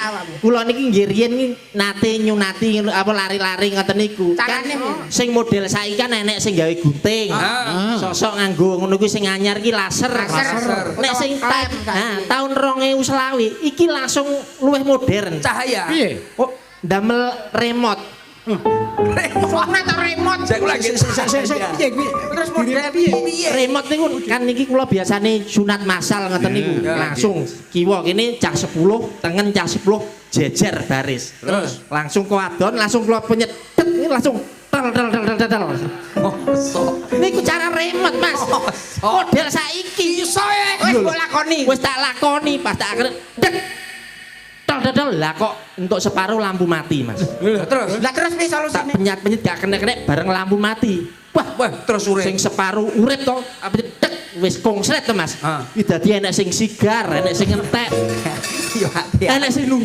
awakmu. Kula niki nggih riyen iki nate nyunati ngono, apa lari-lari ngoten niku. Kan Carane piye? Sing model saiki kan enek sing gawe gunting. Ah. Sosok nganggo ngono kuwi sing anyar ki laser. Laser. Nek sing Utawa klem saiki. Nah, tahun 2020 iki langsung luwih modern. Cahaya. Piye? Oh, damel remote. Sunat atau remote? Saya lagi. Sik sik sik sik piye kuwi? Terus model piye? Piye? Remote niku kan niki kula biasane sunat masal ngoten niku. Iya. Langsung kiwa kene cah 10, tengen cah 10 jejer baris. Terus? Langsung kewadon, langsung kula penyet, tet, ini langsung tel tel tel tel tel. Mosok. Niku cara remote, Mas. Model saiki. Iso e. Wis mbok lakoni. Wis tak lakoni pas tak akhir tek. Tel tel tel lah kok untuk separuh lampu mati, Mas. Terus. Lah terus piye Tak solusine? penyat-penyet gak kena-kena bareng lampu mati. Wah, Wah, terus urip. Sing separuh urip to, apa tek wis konslet to, Mas. Ah. Iki dadi enek sing sigar, enek sing entek, Yo hati. Enek sing nunggu.